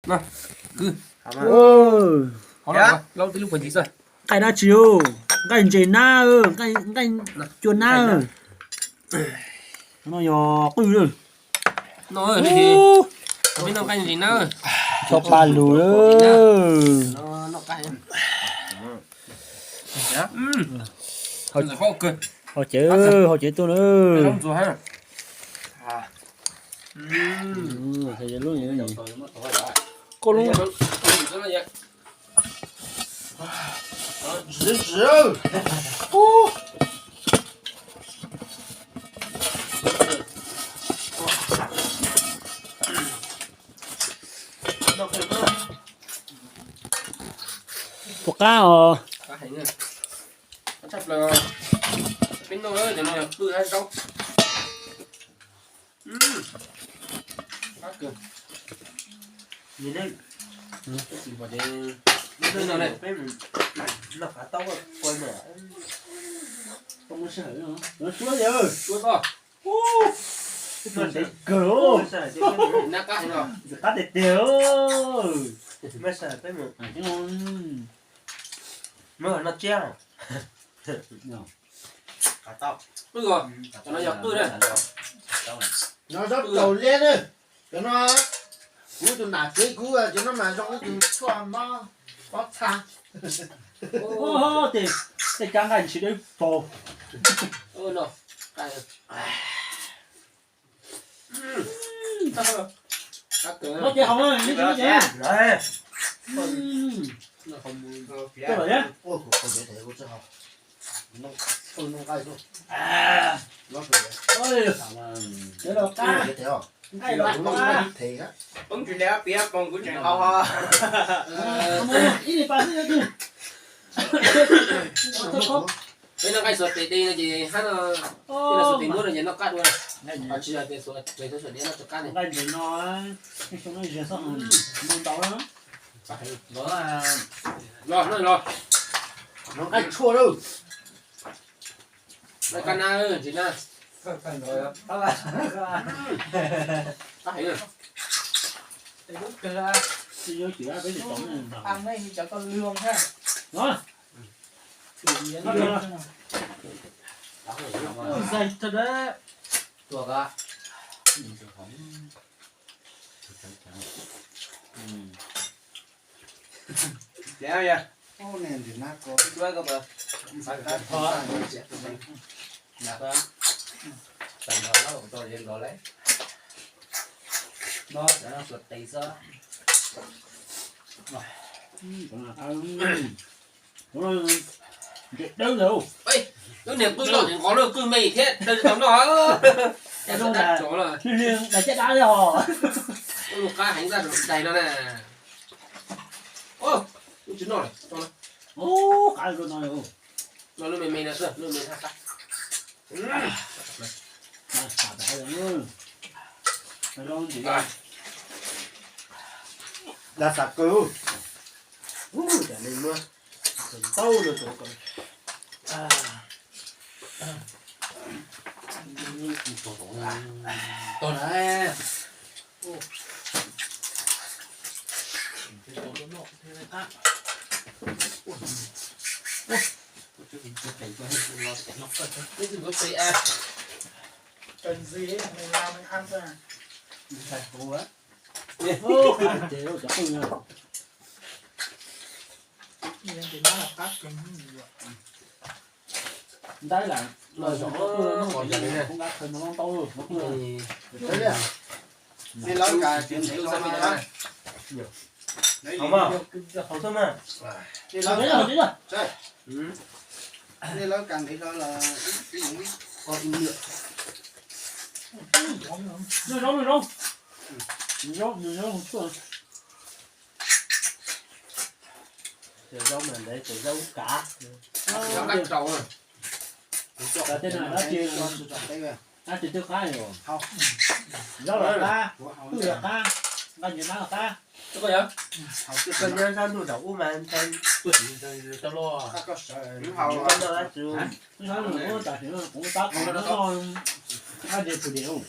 No, kwv. Nqaij dab tsi? Nqaij ntses nab, nqaij cua nab. No yog qwj. Tso pa lug. Hau cev, hau cev tuaj na. Koj lub Tus qab os. Suab yawg, suab toj. Ntev kawg, qab tiag tiag. No yog qwj na. No zaub raus liab na. Cov no kuv tus nam tsev kuv, cov no mas zoo ib tug tshuaj mob pob txha. Tej kab nqaij ntshis dawb paug. Ces hau na, ces. Nqaij los qab, nqaij los qab. Poob tsis li piav poog kuv tseem hau ho. Ib li pas xwb. Peb noj nqaij xuas tes de no ces hab no, tej no xuas tes muab no ces noj qab dua. Tsis yog tias xuas tes xuas diav noj tsis qab ne. Nqaij ntawm no, xyoo no ziag xwb, muaj ntau na. Los, los. Noj nqaij tshuaj lawm. Noj qab na, ntsis na. Qab heev. Lub niag qwj loj ces nqos lub qwj me thiab daws tau noj. Caj dab, caj dab os. Lub qab heev tag daig no na. Lub tsis noj lawm. Qab no, lub me me no xwb, lub me thaj qab. Dag xav kawg. Ub, cas neeg muab ntau no rau koj. Tog na. Cần gì ấy, mình làm mình ăn thôi à. Ntawd lam los zaum qhov no, kuv nqa khaws mus ntau ntau. Nws zaub, nws zaub. Cov zaub mas ntawd cov zaub kav. Tej no dab tsi, dab tsi twb qab os. Zaub los qab, qwj los qab, nqaij ntses nab los qab. Koj nyob sab ntuj nram ub mas ntshai tuaj tsis ntshai tau los. Koj noj dab tsi? Nyob sab ntuj tam sim no kuv tab kuv noj nqaij ntses pus dim.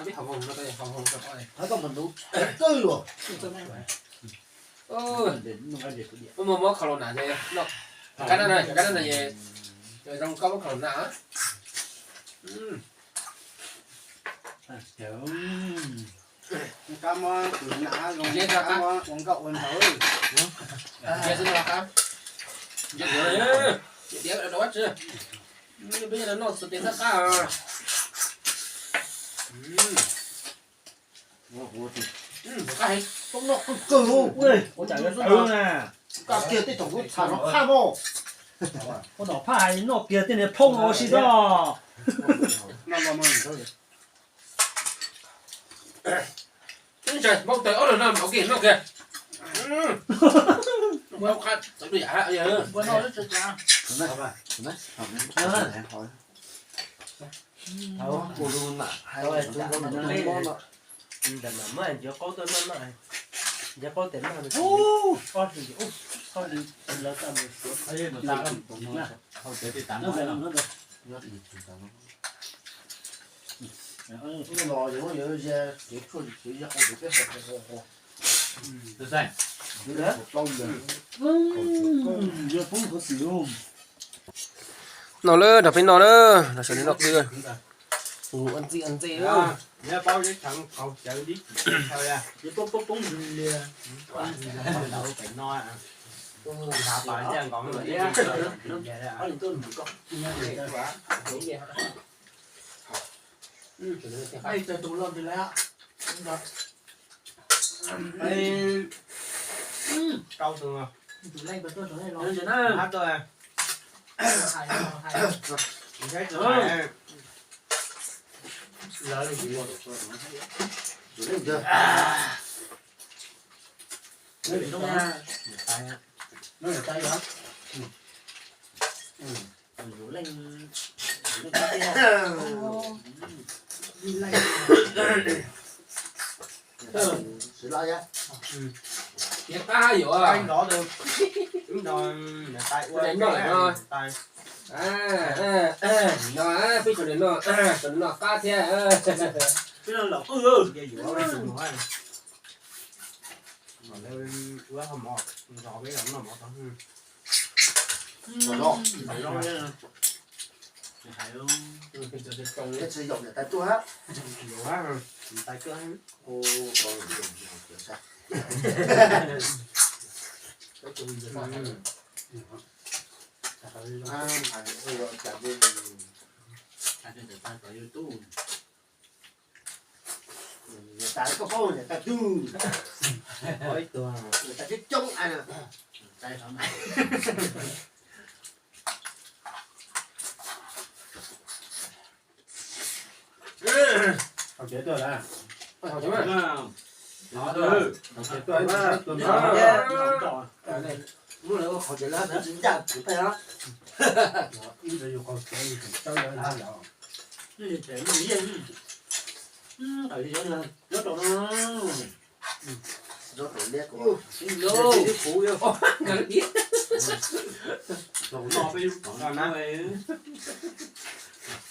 Ua muaj mob khaus hlau na ces noj kab na, kab na na ces zoo koj mob khaus hlau na. Kab mob khaus hlau na zoo kab mob ua nkauj ua nraug. Cia xwb no kab. Cia diav rau dab tsi. Peb noj txhua tes thaj qab. Koj noj kawg kawg lub. Ua cas yuav tawv na? Koj kiag tej thaum kuv txham no qhaj mog. Ua nom phaj hais noj kiag tej niag phoob no ua si tod. Ntshai npau taws ob lwm no ua ke noj kiag. Ua qab txawv yam. Ntawm mam maj ncuav qaub tuaj maj maj, ncuav qaub tes maj, ob hlis, ob hlis lawv tau mus suav. Los yuav yuav ze kev tshuaj kev ze qau kev peb ho. Noj lawm, nrog peb noj na, nrog sawv daws noj qw. Ua ntxim ua ntxim. Rau tus leej tuaj tus leej los hab tuaj. Tiav qab yuav. No, peb sawv daws noj, sawv daws noj qab thiab. Tsis yaum niam tais tuaj hab. Niam tais koj paub niam tais twg? Niam tais coob coob. Haus tsev tuaj lawm. Muab lawv ua qhov tsev lawm tsis ncaj tsis peb os. Nyob rau no. Nyob rau liab kuv. Nkawd ib. Zaum no peb lub tom no na.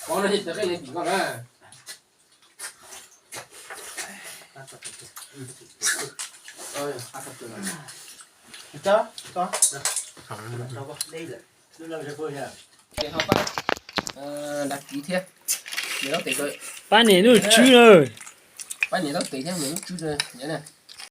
Qhov no ces qeej li tim koj na. Pab niam nuj tswb na. Pab niam taub tes thiab niam nuj tswb na.